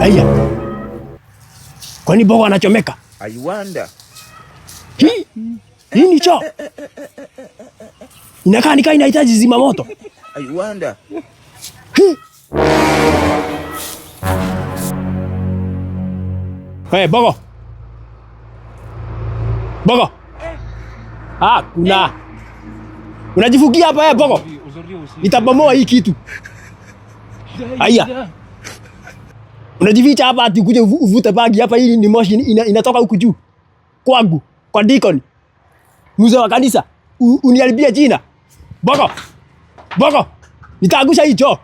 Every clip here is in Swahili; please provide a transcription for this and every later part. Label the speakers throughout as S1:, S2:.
S1: Aya. Kwani Bogo anachomeka?
S2: I wonder.
S1: Hii hii ni choo. Inakaa nikaa inahitaji zima moto.
S2: I wonder.
S1: Hii. Hey, Bogo. Bogo. Ah, kuna. Unajifukia hapa eh, Bogo. Nitabomoa hii kitu. Aya. Unajificha hapa ati ukuje uvute bagi hapa, hii ni moshi inatoka huku juu. Kwangu, kwa deacon. Mzee wa kanisa, uniharibia jina. Bogo. Bogo. Nitaangusha hii choo.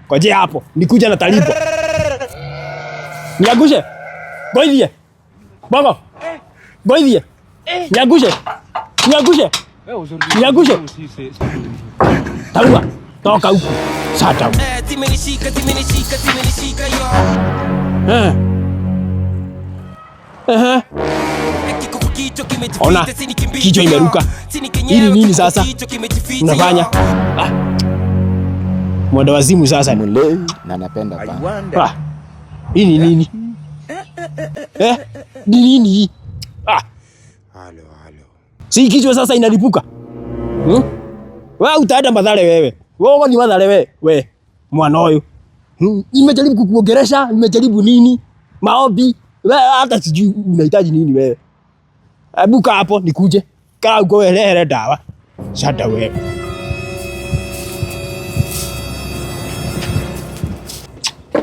S1: Ngojea hapo, nikuja na talipo. Niangushe. Goithie. Bogo. Goithie. Niangushe. Niangushe. Niangushe. Tarua. Toka huku. Sata. Eh. Eh. Ona, kichwa imeruka. Hili nini sasa unafanya? Ah. Mwenda wazimu sasa ni.
S3: Mlevi na napenda
S2: I
S3: bangi.
S2: wonder.
S1: Ah. Hii ni nini? Eh? Ni nini hii? Ah.
S2: Halo, halo.
S1: Si kichwa sasa inalipuka. Hmm? Wewe utaenda Mathare wewe. Wewe ni Mathare wewe. We. Mwana huyu. Hmm? Nimejaribu kukuongelesha, nimejaribu nini? Maombi. Wewe hata sijui unahitaji nini wewe. Hebu kaa hapo nikuje. Kaa uko wewe dawa. Shada wewe.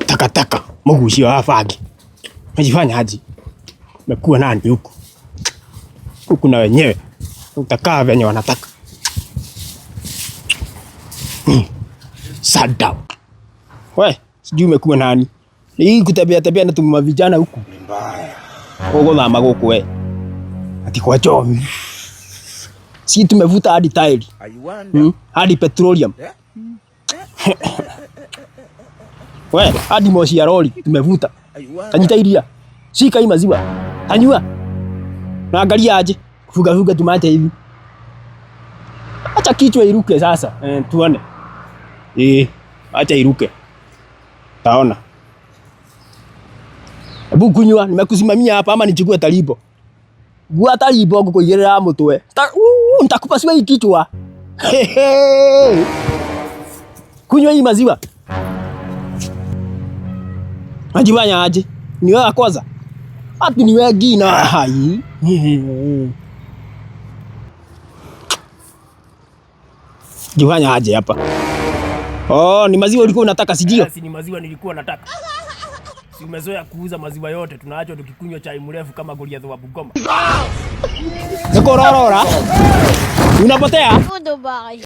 S1: Takataka. Mugucio wa bangi. Unajifanya aje? Umekuwa nani huku? Huku na wenyewe utakaa venye wanataka. Sada. We, sijui umekuwa nani? Ni hii kutembea tembea na tuma vijana huku.
S2: Ni mbaya.
S1: Uguthama guku we. Ati kwa choo. Si tumevuta hadi tairi.
S2: I wonder.
S1: Hadi petroleum.
S2: Eh?
S1: We, hadi moshi ya lori tumevuta.
S2: I wonder.
S1: Tanyita iria. Shika hii maziwa. Tanyua. Naangalia aje. Fuga fuga tumate hivi. Acha kichwa iruke sasa. Eh, tuone. Eh, acha iruke. Taona. Hebu kunywa, nimekusimamia hapa ama nichukue talibo. Gua talibo ngukuigirira mutwe. Nitakupasua hii kichwa. Hehe. Kunywa hii maziwa. Najifanya aje? Ni wewe kwanza. Ati ni wewe gina hai. Jifanya aje hapa? Oh, ni maziwa ulikuwa unataka sijio?
S4: Si ni maziwa nilikuwa nataka. Si umezoea kuuza maziwa yote, tunaachwa tukikunywa chai mrefu kama Goliath wa Bungoma.
S1: Nikororora. Unapotea?
S5: Goodbye.